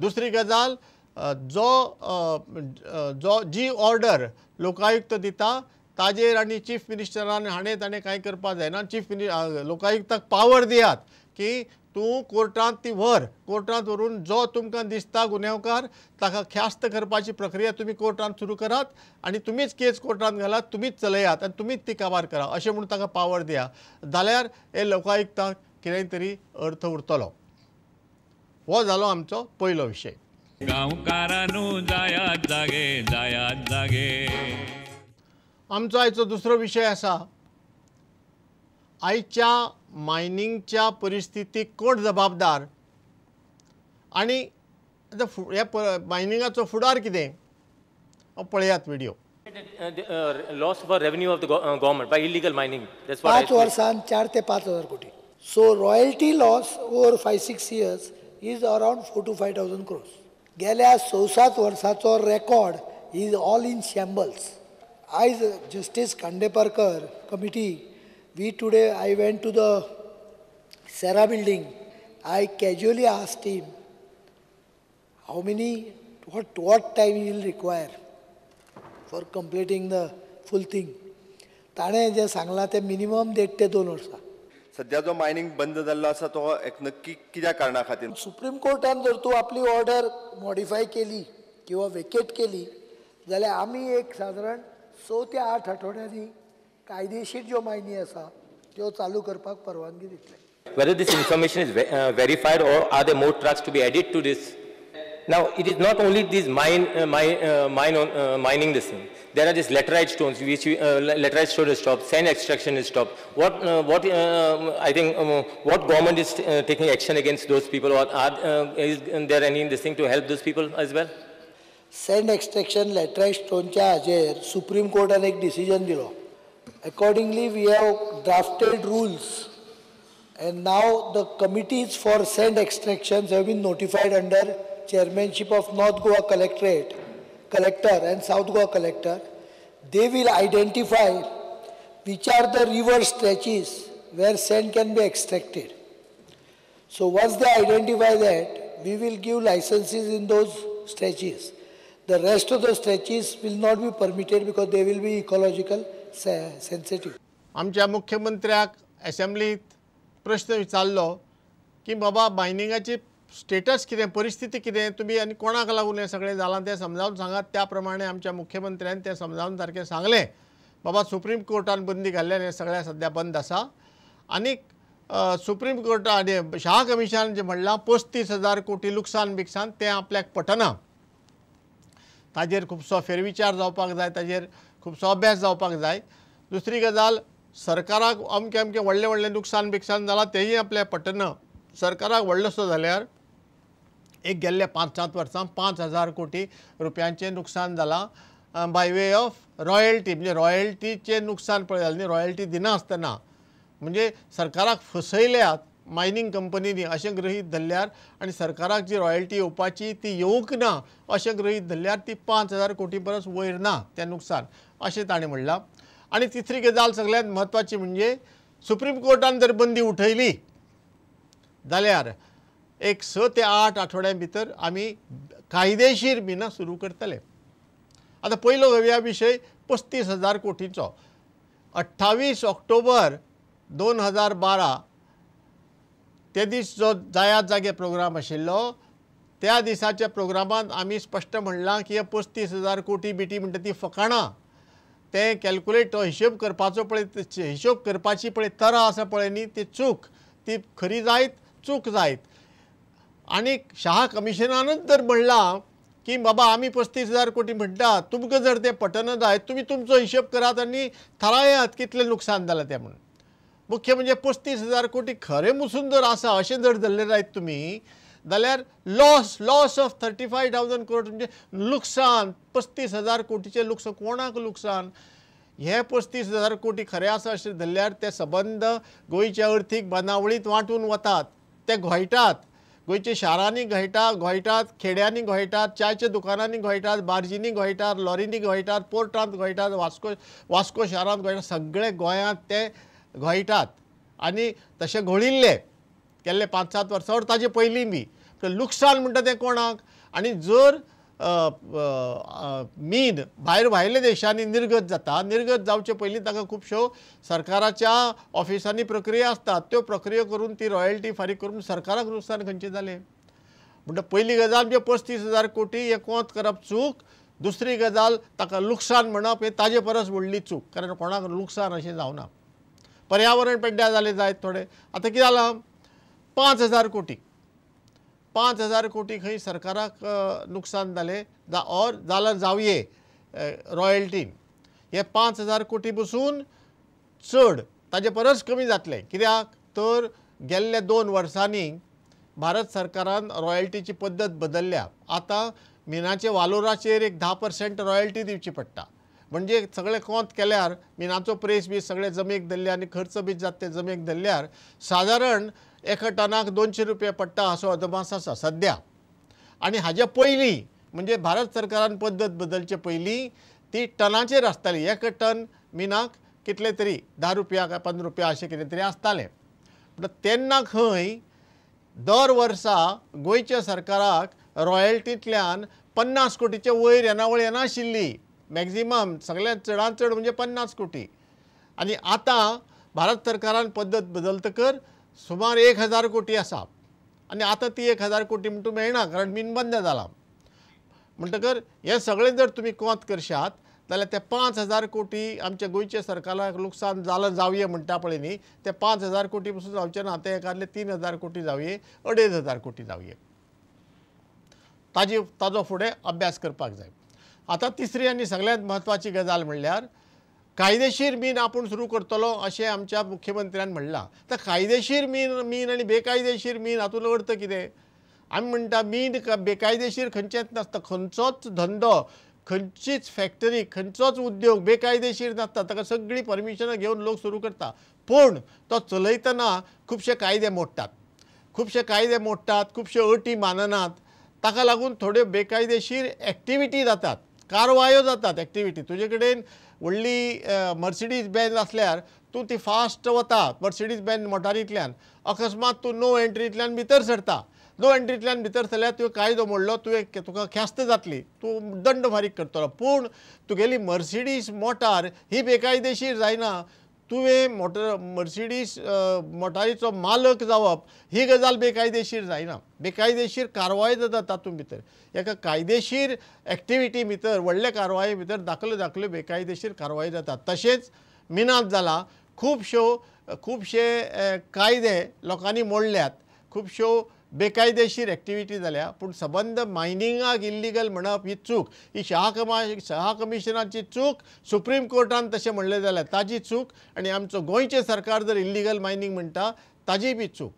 दुसरी गजाल, जो जो जी ऑर्डर लोकायुक्त दिता ताजेर आनी चीफ मिनिस्टरान हाणें ताणें कांय करपाक जायना. चीफ लोकायुक्ताक पावर दियात की तूं कोर्टांत ती व्हर, कोर्टांत व्हरून जो तुमकां दिसता गुन्यांवकार ताका ख्यास्त करपाची प्रक्रिया तुमी कोर्टांत सुरू करात आनी तुमीच केस कोर्टांत घालात, तुमीच चलयात आनी तुमीच ती काबार करा अशें म्हणून ताका पावर दिया. जाल्यार हे लोकायुक्ताक कितें तरी अर्थ उरतलो. हो जालो आमचो पयलो विशय. गांवकारानू जायात जागे, जायात जागे. आमचो आयचो दुसरो विशय आसा, आयच्या मायनिंगच्या परिस्थितीक कोण जबाबदार आनी ह्या मायनिंगाचो फुडार कितें, पळयात video. Loss for revenue of the government by illegal mining. 5 वर्सांत 4 ते 5 हजार कोटी. So royalty loss over 5-6 years is around 4 to 5 thousand crores. गेल्या 6-7 वर्साचो record is all in shambles. आयज Justice Khandeparkar committee, we today I went to the CERA building. I casually asked him how many, what time he will require for completing the full thing. ताणें जें सांगलां तें minimum 1.5 ते 2 वर्सां. सध्या जो mining बंद जाल्लो आसा तो एक नक्की कित्या कारणा खातीर? सुप्रीम कोर्टान जर तूं आपली ऑर्डर मॉडिफाय केली किंवा वेकेट केली जाल्यार आमी एक सादारण 6 ते 8 आठवड्यांनी कायदेशीर ज्यो मायनी आसा त्यो चालू करपाक परवानगी दितले. Whether this information is verified or are there more trucks to be added to this? Now it is not only this mining this thing. There are these laterite stones which laterite stone is stopped, sand extraction is stopped. What I think what government is taking action against those people, or are is there any this thing to help those people as well? Sand extraction laterite स्टोनच्या हाजेर supreme कोर्टान एक decision दिलो. Accordingly, we have drafted rules and now the committees for sand extractions have been notified under chairmanship of North Goa collector and South Goa collector. They will identify which are the river stretches where sand can be extracted. So once they identify that, we will give licenses in those stretches. The rest of the stretches will not be permitted because they will be ecological sensitive. आमच्या मुख्यमंत्र्याक असेंब्लीत प्रश्न विचारलो की बाबा मायनिंगाची status कितें, परिस्थिती कितें, तुमी आनी कोणाक लागून हें सगळें जालां तें समजावन सांगात. त्या प्रमाणे आमच्या मुख्यमंत्र्यान तें समजावन सारकें सांगलें, बाबा सुप्रीम कोर्टान बंदी घाल्ल्यान हें सगळें सद्या बंद आसा. आनी सुप्रीम कोर्टा आनी शाह कमिशनान जें म्हणलां 35,000 कोटी लुकसान बिकसान तें आपल्याक पटना, ताजेर खुबसो फेरविचार जावपाक जाय, ताजेर खुबसो अभ्यास जावपाक जाय. दुसरी गजाल, सरकाराक अमकें अमकें व्हडलें व्हडलें नुकसान बिकसान जालां तेंय आपल्याक पटना. सरकाराक व्हडलोसो जाल्यार एक गेल्ल्या 5-7 वर्सां 5,000 कोटी रुपयांचें नुकसान जालां बाय वे ऑफ रॉयल्टी. म्हणजे रॉयल्टीचें नुकसान पळय जालें न्ही, रॉयल्टी दिनासतना म्हणजे सरकाराक फसयल्यात मायनिंग कंपनींनी अशें गृहीत धरल्यार आनी सरकाराक जी रॉयल्टी येवपाची ती येवंक ना अशें गृहीत धरल्यार ती 5,000 कोटी परस वयर ना तें नुकसान अशें ताणें म्हणलां. आनी तिसरी गजाल सगळ्यांत म्हत्वाची म्हणजे सुप्रीम कोर्टान जर बंदी उठयली जाल्यार एक 6 ते 8 आठवड्यां भितर आमी कायदेशीर मिनां सुरू करतले. आतां पयलो घेवया विशय 35,000 कोटींचो. 28 ऑक्टोबर 2012 ते दीस जो जायात जागे प्रोग्राम आशिल्लो त्या दिसाच्या प्रोग्रामांत आमी स्पश्ट म्हणलां की हे 35,000 कोटी बिटी म्हणटा ती फकाणां, तें कॅल्कुलेट तो हिशोब करपाचो पळय, हिशोब करपाची पळय तरा आसा पळय न्ही, ती चूक, ती खरी जायत चूक जायत. आनी शाह कमिशनानूच जर म्हणलां की बाबा आमी 35,000 कोटी म्हणटा, तुमकां जर तें पटना जायत तुमी तुमचो हिशोब करात आनी थारायात कितलें लुकसान जालां तें म्हणून. मुख्य म्हणजे 35,000 कोटी खरें मुसून जर आसा अशें जर धरलें जायत तुमी जाल्यार लॉस ऑफ 35,000 करोड म्हणजे लुकसान 35,000 कोटीचें लुकसान. कोणाक लुकसान? हे 35,000 कोटी खरें आसा अशें धरल्यार ते सबंद गोंयच्या अर्थीक बांदावळींत वांटून वतात, ते घोयटात, गोंयच्या शारांनी घोयटात, खेड्यांनी घोयटात, च्याच्या दुकानांनी घोयटात, बार्जींनी घोयटात, लॉरींनी घोयटात, पोर्टांत घोयटात, वास्को शारांत घोयटात, सगळे गोंयांत ते घोयटात. आनी तशें घोळिल्ले गेल्ले 5-7 वर्सां ताजे पयलीं बी. लुकसान म्हणटा तें कोणाक? आनी जर मीन भायर भायल्या देशांनी निर्गत जाता, निर्गत जावचे पयलीं ताका खुबश्यो सरकाराच्या ऑफिसांनी प्रक्रिया आसतात, त्यो प्रक्रिया करून ती रॉयल्टी फारीक करून सरकाराक नुकसान खंयचें जालें. म्हणटा पयली गजाल म्हणजे 35,000 कोटी हें कोंत करप चूक, दुसरी गजाल ताका लुकसाण म्हणप हें ताजे परस व्हडली चूक, कारण कोणाक लुकसाण अशें जावना. पर्यावरण पेड्ड्यार जालें जायत थोडें. आतां कितें जालां, 5,000 कोटी, 5,000 कोटी खंय सरकाराक नुकसान जालें और जाल्यार जावये रॉयल्टीन. हे 5,000 कोटी पसून चड ताजे परस कमी जातलें. कित्याक तर गेल्ल्या 2 वर्सांनी भारत सरकारान रॉयल्टीची पद्दत बदलल्या. आतां मिनाचे वालोराचेर एक 10% रॉयल्टी दिवची पडटा, म्हणजे सगळें कोंत केल्यार मिनाचो प्रेस बी सगळे जमेक धरले आनी खर्च बी जाता ते जमेक धरल्यार सादारण एका टनाक 200 रुपया पडटा असो अदमास आसा सद्या. आनी हाजे पयलीं म्हणजे भारत सरकारान पद्दत बदलचे पयलीं ती टनाचेर आसताली, एक टन मिनाक कितले तरी 10 रुपया काय 15 रुपया अशें कितें तरी आसतालें. पूण तेन्ना खंय दर वर्सा गोंयच्या सरकाराक रॉयल्टींतल्यान 50 कोटीचे वयर येणावळ येनाशिल्ली, मॅक्झिमम सगळ्यांत चडांत चड म्हणजे 50 कोटी. आनी आतां भारत सरकारान पद्दत बदलतकर सुमार 1,000 कोटी आसा आनी आतां ती 1,000 कोटी म्हणटू मेळना, कारण मीन बंद जालां. म्हणटकर हें सगळें जर तुमी कोंत करशात जाल्यार ते 5,000 कोटी आमच्या गोंयच्या सरकाराक लुकसाण जालां जावये म्हणटा पळय न्ही, ते 5,000 कोटी पसून जावचें ना, ते एकादले 3,000 कोटी जावये, 2,500 कोटी जावये. ताजो फुडें अभ्यास करपाक जाय. आतां तिसरी आनी सगळ्यांत म्हत्वाची गजाल म्हणल्यार कायदेशीर मीन आपूण सुरू करतलो अशें आमच्या मुख्यमंत्र्यान म्हणलां. तर कायदेशीर मीन आनी बेकायदेशीर मीन हातूंत अर्थ कितें? आमी म्हणटा मीन बेकायदेशीर खंयचेंच नासता, खंयचोच धंदो, खंयचीच फॅक्टरी, खंयचोच उद्योग बेकायदेशीर नासता, ताका सगळीं परमिशनां घेवन लोक सुरू करता. पूण तो चलयतना खुबशे कायदे मोडटात, खुबशे कायदे मोडटात, खुबश्यो अटी माननात, ताका लागून थोड्यो बेकायदेशीर एक्टिविटी जातात, कारवायो जातात. एक्टिविटी तुजे कडेन व्हडली मर्सिडीज बेन्ज आसल्यार तूं ती फास्ट वता मर्सिडीज बेन्ज मोटारींतल्यान, अकस्मात तूं नो एंट्रींतल्यान भितर सरता, नो एंट्रींतल्यान भितर सरल्यार तुवें कायदो मोडलो, तुवें तुका ख्यास्त जातली, तूं दंड फारीक करतलो. पूण तुगेली मर्सिडीज मोटार ही बेकायदेशीर जायना, तुवें मर्सिडीज मोटारीचो मालक जावप ही गजाल बेकायदेशीर जायना. बेकायदेशीर कारवाय जाता तातूंत भितर, एका कायदेशीर एक्टिविटी भितर व्हडले कारवाये भितर दाखल्यो दाखल्यो बेकायदेशीर कारवाय जाता. तशेंच मिनांत जाला, खुबशे कायदे लोकांनी मोडल्यात, खुबश्यो बेकायदेशीर एक्टिविटी जाल्या, पूण सबंद मायनिंगाक इल्लिगल म्हणप ही चूक, ही शहा कमिशनाची चूक, सुप्रीम कोर्टान तशें म्हणलें जाल्यार ताजी चूक, आनी आमचो गोंयचें सरकार जर इल्लिगल मायनींग म्हणटा ताजी बी चूक.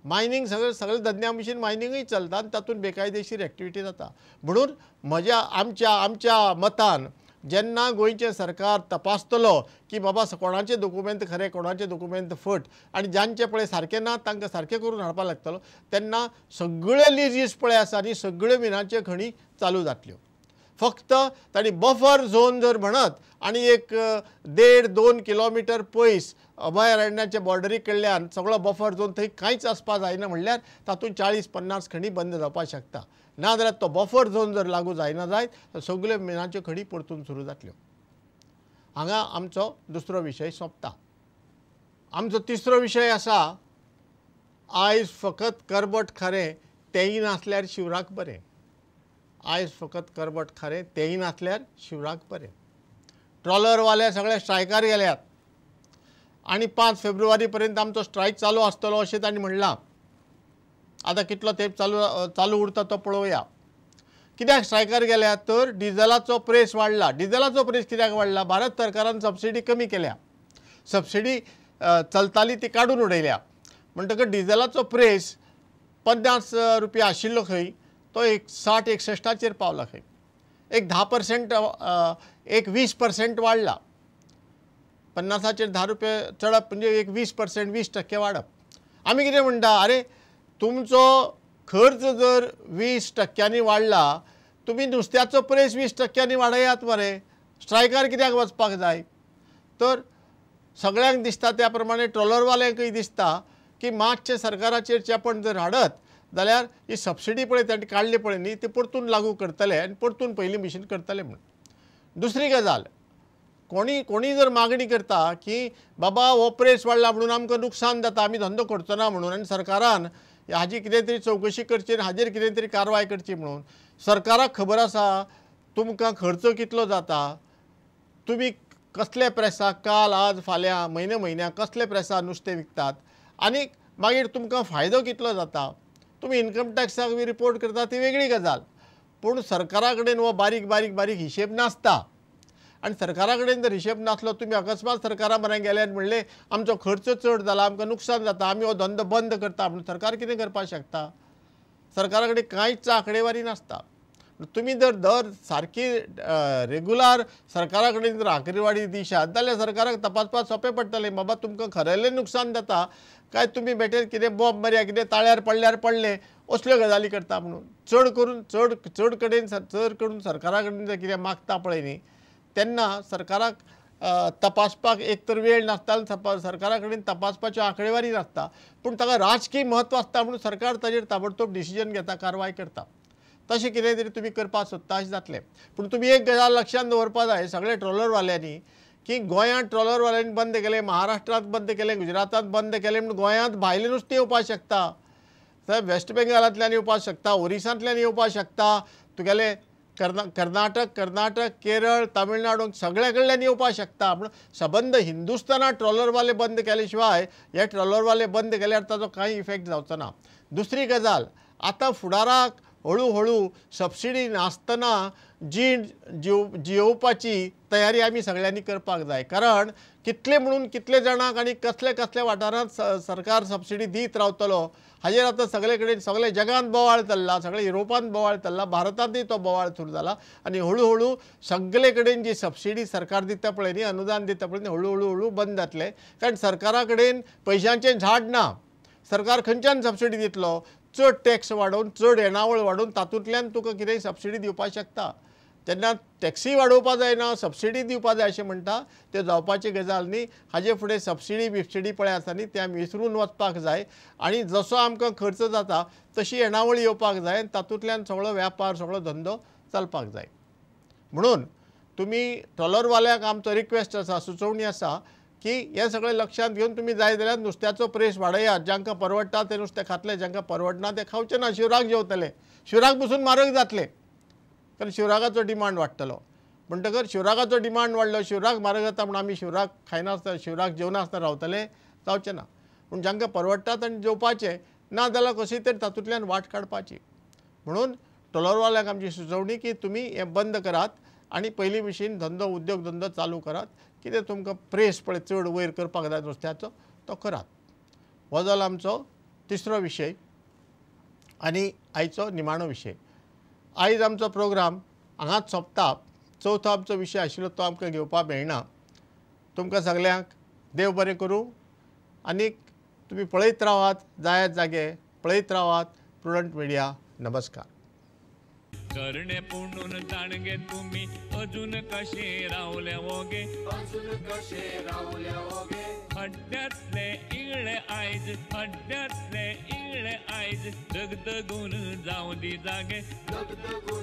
मायनींग सगळे धंद्या भशेन मायनिंगूय चलता आनी तातूंत बेकायदेशीर एक्टिविटी जाता. म्हणून म्हज्या आमच्या मतान जेन्ना गोंयचें सरकार तपासतलो की बाबा कोणाचे दोकुमेंत खरे, कोणाचे दोकुमेंत फट, आनी जांचे पळय सारके ना तांकां सारकें करून हाडपाक लागतलो, तेन्ना सगळे लिजीस पळय आसा आनी सगळ्यो मिनाच्यो खणी चालू जातल्यो. फक्त तांणी बफर झोन जर म्हणत आनी एक 1.5-2 किलोमिटर पयस अभयारण्याच्या बॉर्डरी कडल्यान सगळो बफर झोन थंय कांयच आसपा जायना म्हणल्यार तातूंत 40-50 खणी बंद जावपाक शकता. ना जाल्यार तो बफर झोन जर लागू जायना जायत तर सगळ्यो मिनाच्यो खणी परतून सुरू जातल्यो. हांगा आमचो दुसरो विशय सोंपता. आमचो तिसरो विशय आसा, आयज फकत करबट खरें तेंय नासल्यार शिवराक बरें. आयज फकत करबट खरें तेंय नासल्यार शिवराक बरें. ट्रॉलरवाले सगळे स्ट्रायकार गेल्यात आनी 5 फेब्रुवारी पर्यंत आमचो स्ट्रायक चालू आसतलो अशें तांणी म्हणलां. आतां कितलो तेंप चालू उरता तो पळोवया. कित्याक स्ट्रायकार गेल्यात तर डिझलाचो प्रेस वाडला. डिझलाचो प्रेस कित्याक वाडला? भारत सरकारान सबसिडी कमी केल्या, सबसिडी चलताली ती काडून उडयल्या, म्हणटकच डिझलाचो प्रेस 50 रुपया आशिल्लो खंय तो एक 60-61 पावला खंय, एक 10% एक 20% वाडला. 50चेर 10 रुपये चडप म्हणजे एक 20% 20% वाडप. आमी कितें म्हणटा, अरे तुमचो खर्च जर 20% वाडला, तुमी नुस्त्याचो प्रेस 20% वाडयात मरे, स्ट्रायकार कित्याक वचपाक जाय? तर सगळ्यांक दिसता त्या प्रमाणे ट्रॉलरवाल्यांकूय दिसता की मातशें सरकाराचेर चेपण जर हाडत जाल्यार ही सबसिडी पळय तांणी काडली पळय न्ही ती परतून लागू करतले आनी परतून पयलीं भशेन करतले म्हणून. दुसरी गजाल, कोणी कोणी जर मागणी करता की बाबा हो प्रेस वाडला म्हणून आमकां नुकसान जाता, आमी धंदो करचो ना म्हणून, आनी सरकारान हाजी कितें तरी चवकशी करची आनी हाजेर कितें तरी कारवाय करची म्हणून, सरकाराक खबर आसा तुमकां खर्च कितलो जाता, तुमी कसले प्रेसाक काल आज फाल्यां म्हयन्या म्हयन्याक कसले प्रेसार नुस्तें विकतात आनी मागीर तुमकां फायदो कितलो जाता. तुमी इन्कम टॅक्साक बी रिपोर्ट करता ती वेगळी गजाल, पूण सरकारा कडेन हो बारीक बारीक बारीक हिशेब नासता. आनी सरकारा कडेन जर हिशेब नासलो, तुमी अकस्मात सरकारा म्हऱ्यान गेले आनी म्हणलें आमचो खर्च चड जाला, आमकां नुकसान जाता, आमी हो धंदो बंद करता म्हणून, सरकार कितें करपाक शकता? सरकारा कडेन कांयच आंकडेवारी नासता. तुमी जर दर सारकी रेगुलार सरकारा कडेन जर आंकडेवारी दिशात जाल्यार सरकाराक तपासपाक सोंपें पडटलें, बाबा तुमकां खरेलें नुकसान जाता काय तुमी बेठे कितें बॉम्ब मारया, कितें ताळ्यार पडल्यार पडलें असल्यो गजाली करता म्हणून. चड करून चड चड कडेन चड करून सरकारा कडेन जर कितें मागता पळय न्ही तेन्ना सरकाराक तपासपाक एक तर वेळ नासता, सरकारा कडेन तपासपाच्यो आंकडेवारी नासता, पूण ताका राजकीय म्हत्व आसता म्हणून सरकार ताजेर ताबडतोब डिसिजन घेता, कारवाय करता. तशें कितें तरी तुमी करपाक सोदता अशें जातलें. पूण तुमी एक गजाल लक्षांत दवरपाक जाय सगळे ट्रॉलरवाल्यांनी की गोंयांत ट्रॉलरवाल्यांनी बंद केलें, महाराष्ट्रांत बंद केलें, गुजरातांत बंद केलें म्हूण गोंयांत भायलें नुस्तें येवपाक शकता, थंय वेस्ट बेंगालांतल्यान येवपाक शकता, ओरिसांतल्यान येवपाक शकता, तुगेलें कर्नाटक, केरळ, तामिळनाडू सगळ्या कडल्यान येवपाक शकता. पूण सबंद हिंदुस्तानात ट्रॉलरवाले बंद केले शिवाय हे ट्रॉलरवाले बंद केल्यार ताजो कांय इफेक्ट जावचो ना. दुसरी गजाल, आतां फुडाराक हळू हळू सबसिडी नासतना जीण जियोवपाची तयारी आमी सगळ्यांनी करपाक जाय. कारण कितले म्हणून कितले जाणांक आनी कसले कसले वाठारांत सरकार सबसिडी दीत रावतलो हाजेर आतां सगळे कडेन सगळे जगांत बोवाळ चल्ला, सगळे युरोपांत बोवाळ चल्ला, भारतांतूय तो बोवाळ सुरू जाला आनी हळू हळू सगळे कडेन जी सबसिडी सरकार दिता पळय न्ही, अनुदान दिता पळय न्ही, हळू हळू हळू बंद जातलें. कारण सरकारा कडेन पयशांचें झाड ना, सरकार खंयच्यान सबसिडी दितलो? चड टॅक्स वाडोवन, चड येणावळ वाडोवन तातूंतल्यान तुका कितेंय सबसिडी दिवपाक शकता. तेन्ना टॅक्सी वाडोवपा जायना, सबसिडी दिवपा जाय अशें म्हणटा, तें जावपाची गजाल न्ही. हाजे फुडें सबसिडी बिबसिडी पळय आसा न्ही, तें आमी विसरून वचपाक जाय आनी जसो आमकां खर्च जाता तशी येणावळ येवपाक जाय आनी तातूंतल्यान सगळो व्यापार, सगळो धंदो चलपाक जाय. म्हणून तुमी ट्रॉलरवाल्यांक आमचो रिक्वेस्ट आसा, सुचोवणी आसा की हें सगळें लक्षांत घेवन तुमी जाय जाल्यार नुस्त्याचो प्रेस वाडयात. जांकां परवडटा तें नुस्तें खातलें, जांकां परवडना तें खावचें ना, शिवराक जेवतले, शिवराक बसून म्हारग जातलें, कारण शिवराकाचो डिमांड वाडटलो. म्हणटकर शिवराकाचो डिमांड वाडलो, शिवराक म्हारग जाता म्हूण आमी शिवराक खायनासतना, शिवराक जेवनासतना रावतले, जावचें ना. पूण जांकां परवडटा तांणी जेवपाचें, ना जाल्यार कशी तरी तातूंतल्यान वाट काडपाची. म्हणून ट्रॉलरवाल्यांक आमची सुचोवणी की तुमी हें बंद करात आनी पयलीं भशेन धंदो, उद्योग धंदो चालू करात. कितें तुमकां प्रेस पळय चड वयर करपाक जाय नुस्त्याचो तो करात. हो जालो आमचो तिसरो विशय आनी आयचो निमाणो विशय. आयज आमचो प्रोग्राम हांगाच सोंपता. चवथो आमचो विशय आशिल्लो तो आमकां घेवपाक मेळना. तुमकां सगल्यांक देव बरें करूं आनीक तुमी पळयत रावात, जायात जागे पळयत रावात प्रुडंट मिडिया. नमस्कार. करणे पुणून जाणगे तुमी अजून कशे रावले ओगे, अजून कशे रावले ओगे, हड्ड्यातले इगळे आयज, हड्ड्यातले इगळे आयज, दगदगून जावं दी जागे, दगदगून